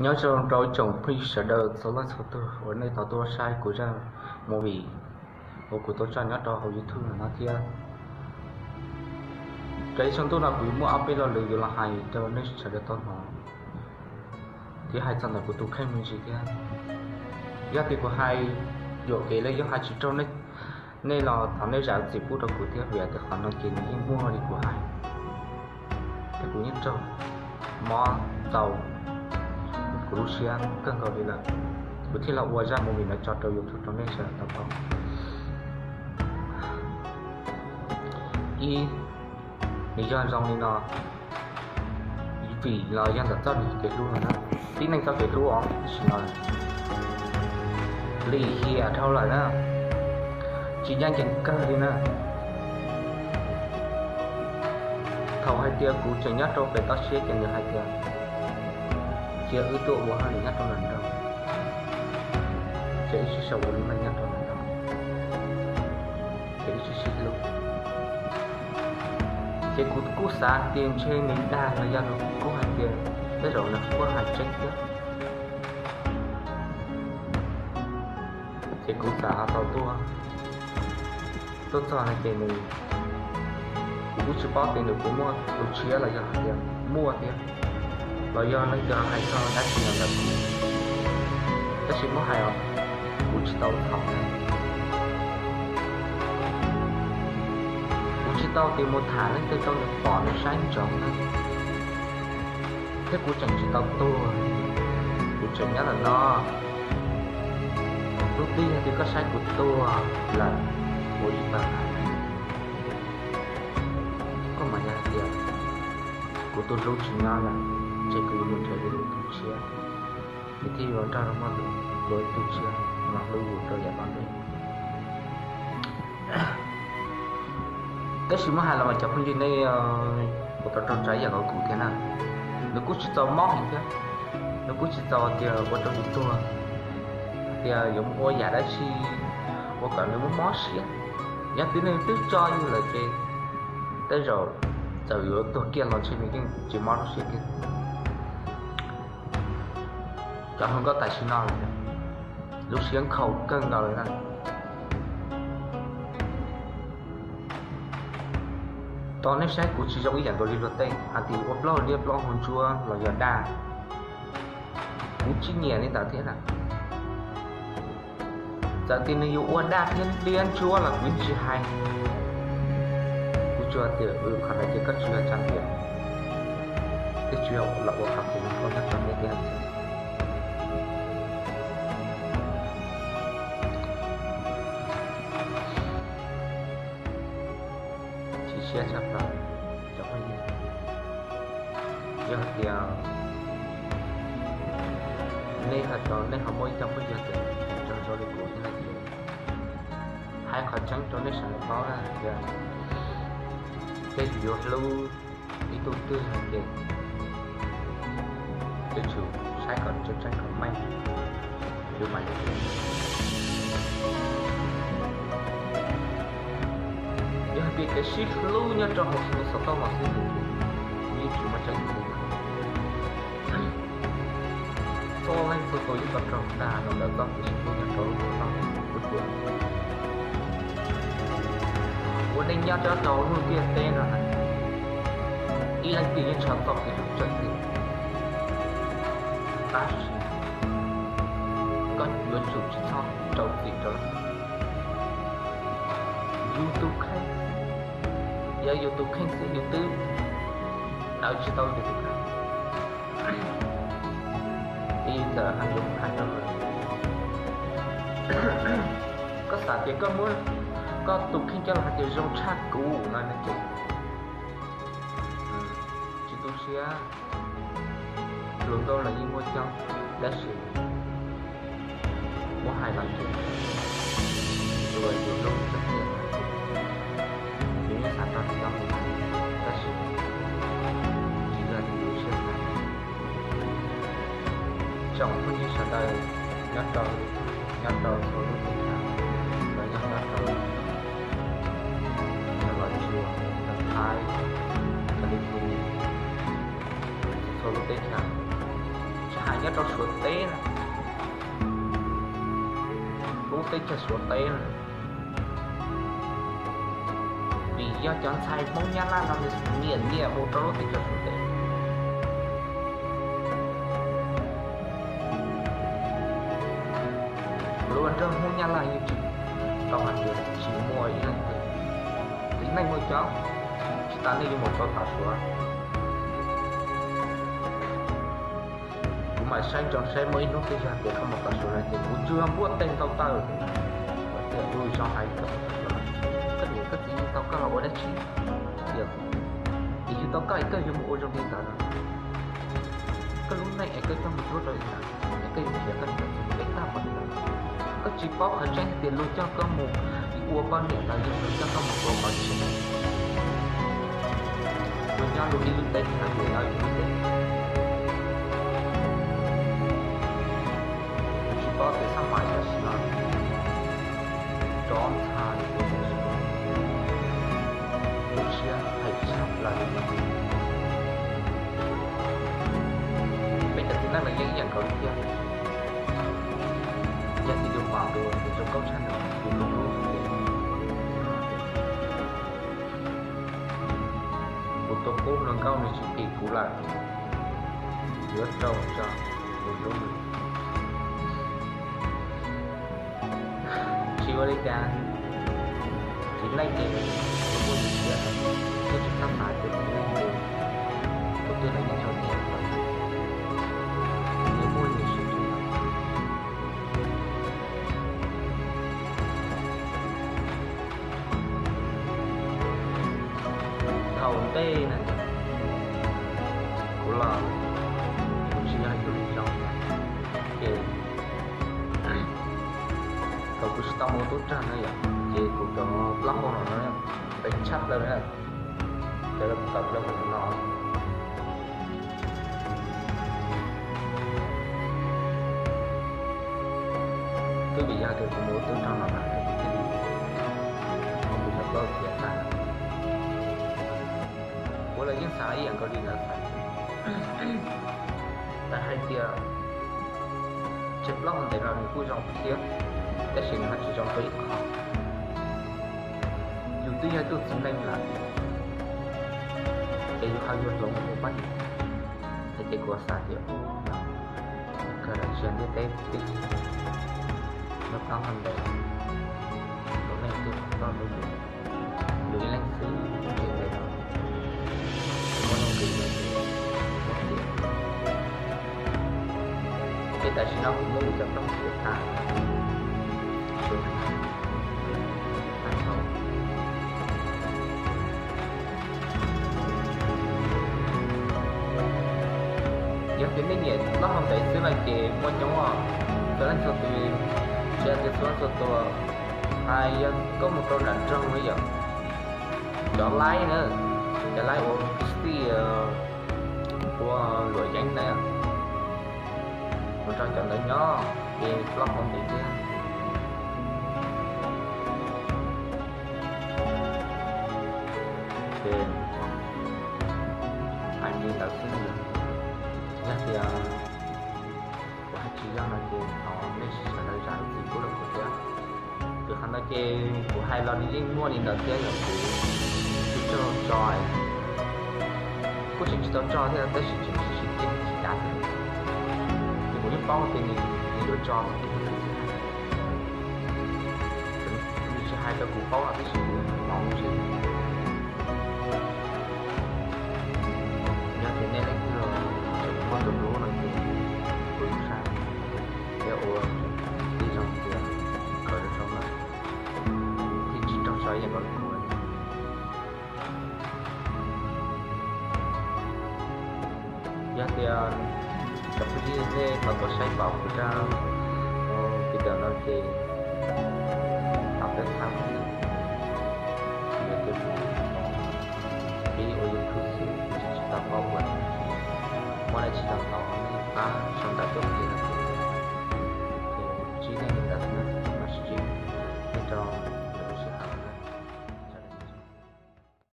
Nyob zoo rau ib tsoom phooj ywg sawv daws txhua leej txhua tus uas nej tau tuaj saib kuv zaj movie uas kuv tau tso nyob rau hauv YouTube no thiab. Raws li tshooj ntuj no kuv yuav muaj ob peb lo lus yuav los hais rau nej sawv daws tau hnov thiab hais txog ntawm kuv tus kheej me ntsis thiab. Yog tias kuv hais yuam kev los yog hais tsis raug nej los thov nej zam txim pub rau kuv thiab, vim tias qhov no ces nws yeej muaj li kuv hais, thiab kuv yeej raug mob txaus kuv lub siab kawg nkaus li lawm, kuv thiaj los ua zaj movie no tso rau YouTube rau nej sawv daws tau paub. Ib, nws yog zoo li no, vim los yog ntawm txoj kev hlub no na, tib neeg txoj kev hlub os, tab sis no lim hiam dhau lawm na, tsis ncaj ncees kawg li na. Thaum hais tias kuv tseem nyob rau pem toj siab ces nws hais tias, cia wb tuaj ua hauj lwm nyob rau nram nroog, ces wb sib sau ua lub neej nyob rau nram nroog, ces wb sib sib hlub. Ces kuv kuj xav tias ntshe nws dag los yog nws kuj hais tias tej zaum nws kuj hais tseeb thiab. Ces kuv txawm ho tau tuaj, tuaj txog no ces nws, kuv kuj tsis paub tias nws puas muaj tus tshiab los yog hais tias muaj thiab, los yog leej twg hais txog dab tsi los ntawm kuv. Tab sis muab hais os, kuv tsis tau thaum na, kuv tsis tau tias mus tham leej twg rau nws pom nws saib ntsoov na. Thiab kuv tseem tsis tau tuag, kuv tseem nyob ntawm no. Hnub twg yog tias koj saib kuv tuag lawm, ua ib pawg hais, koj mam li hais tias kuv tus hlub tsis nyob lawm, ces kuv yuav mus nrhiav kuv tus tshiab, es thiaj yuav nrog luag muaj tus, tus tshiab los hlub yus rau yav tom ntej. Tab sis muab hais los mas cov phooj ywg nej puas tau raug tsa ib yam nkaus kuv thiab na? Nws kuj tsis txaus mob heev thiab, nws kuj tsis txaus tias ua rau yus tuag, tias yuav mus ua yam dab tsi ua kom nws mob mob siab. Yog tias nws twb tso yus lawm ces tej zaum txawm yuav tuag kiag los ntshe nws yeej tsis mob lub siab kiag. Cov hluas nkauj tam sim no lawm, lub siab nkhaus kawg nkaus li na. Tos nej saib kuv tsis zoo ib yam nkaus li luag tej hais tias ua plaub hau liab plaub hau ntsuab los yog daj, kuv tsis nyiam li ntawd thiab na. Txawm tias nws yuav ua daj thiab liab ntsuab los kuv yeej tsis hais. Kuv tsuas tias qhov ntawd ces koj tsis yog tsa ntiam, thiab tsis yog los ua qhov kuv hlub nyob rau nej thiab. Chim siab tshaj plaws cov phooj ywg, yog tias nej hais tias nej ho muaj ib co phooj ywg tias zoo zoo li kuv thiab no ces hais qhov tseeb rau nej sawv daws paub na tias tej zaum yuav hlub ib tug twg ces yuav tsum saib kom tseeb tseeb kom meej, yuav mam li hlub. Yog hais tias kev sib hlub nyob rau hauv xov tooj los xwb ces yeej tsis muaj tseeb txim. Txhua leej txhua tus yeej tau raug tag los ntawm txoj kev sib hlub nyob rau lub xov tooj lub tuam. Ua neej nyob rau hnub ntiaj teb no, ib leej twg yeej ntshaw txoj kev hlub tseeb tiag. Tab sis koj yuav tsum tsis txhob rau txim rau yus tus kheej. Yog yus tus kheej xwb yus twb daws tsis tau yus tus kheej. Ib txawm hais lus hais rau, koj xav tias koj muab koj tus kheej coj los hais tias zoo tshaj kuv no ces tsis tu siab. Hluas nkauj los yeej muaj coob, tab sis muab hais los ces tus uas yus hlub tiag tiag, yus yeej xav nrog nws nyob mus, tab sis tsis yog yus lub siab xav. Tsoom phooj ywg sawv daws nyob rau, nyob rau txhua lub teb chaws, los yog nyob rau Los Tsuas, Los Thaib, California, txhua lub teb chaws, tsis nyob rau Suav teb na, lub teb chaws Suav teb na, vim yog cov ntxhais Hmoob Nyab Laj no nws nyiam nyiam mus rau lub teb chaws Suav teb. Luag nrog Hmoob Nyab Laj yeej tsis tau hais tias tsis muaj ib leej twg, txiv neej muaj coob, tsis tas nej yuav mus rau tav Suav. Kuv mam saib ntsoov saib muaj ib hnub twg yog tias koj mus tav Suav no ces kuv tsuas npuaj teg ntau taw tias ua zoo hais koj mus tav Suav no, koj niam koj txiv yug tau koj los ua dab tsi? Yog yug tau koj es koj yuav mus ua zoo li ntawd no, koj lub neej es koj coj mus ntsuab rau li ntawd es koj yuav khiav koj niam koj txiv mus deb tag npaum li ntawd. Koj tsis paub qhov tseeb hais tias luag coj koj mus ua poj niam los yog luag coj koj mus ua qhov tseeb. Luag nyob luag ib lub teb hais tias nyob ib lub teb, kuv tsis paub tias xab mais tam sim no rov ntxhais lub siab hais tshaj plaws li no. Peb cov txiv neej no yeej ib yam nkaus li thiab. Yog tias yus pom tus zoo nkauj tshaj no, yus tus hlub, kuv tus qub hluas nkauj nws tsis tim kuv lawm, yuav rau tso, kuv hlub nws. Tsis ua li cas, txiv neej ces yuav muaj ib siab, nej tsis txhob xav tias txiv neej ces tus twg los yeej txom nyem, nws muaj nws siab. Thaum ntej na, kuv los kuv tsis yog ib tug neeg zoo, ces thaum kuv tsis tau mus tub rog na yom, ces kuv cov plaub hau no na, ntev tshaj plaws na, cov tawm plaws hauv no. Twb vim yog tias kuv mus tub rog no na, kuv thiaj li muab kuv cov plaub hau txiav tag. Kuv los yeej xav ib yam nkaus li lawv xav, lawv hais tias tseg plaub hau ntev los nws kuj zoo thiab, tab sis nws ho tsis zoo rau ib qho. Yus twb yog ib tug txiv neej lawm, ces yus ho yuav hloov ua poj niam, ces kuv xav tias kawg los tsis yog ntiaj teb tib, nyob plaub hau ntev, tus neeg twb toj ntub yus, yus ib leeg xwb ntiaj teb no, muaj nuj nqis muaj tiav. Ces tam sim no kuv muab kuv cov plaub hau txiav tag, tag nrho. Yog tias nej nyiam plaub hau ntev xwb no ces muaj coob os, txhua leej txhua tus, tsis hais tias txhua leej txhua tus, hais yog koj mus rau nram nroog na yom, cov laib na, cov laib ua xij, ua luam yeeb na, mus rau cov ntawd nyob ces plaub hau ntev thiab. Ces hais li ntawd xwb, yog tias kuv hais tsis yog no ces thov nej sawv daws zam lub txim pub rau kuv thiab. Vim qhov ntawd ces kuv hais los nws yeej muaj li ntawd thiab, yog kuv tsis tso, kuj tseem tsis tau tso thiab tab sis tseem tsis tsis ceeb tsis dav thiab. Ces kuv yeej paub tias nws yuav tso, nws tsis hais rau kuv paub tab sis kuv hnov ntshai. Yog tias nej leej twg tseem muaj tus hlub no ces kuv ib sab thiab ua tib zoo tias kom zoo lawm thiaj tsis raug so ib yam nkaus li kuv. Yog tias cov phooj ywg nej tau tuaj saib pom kuv zaj video no ces thov peb txhawb, yog tias kuv pib ua YouTube xwb kuv tsis tau paub ua, muaj dab tsi los thov nej pab sau ntawv tuaj qhia.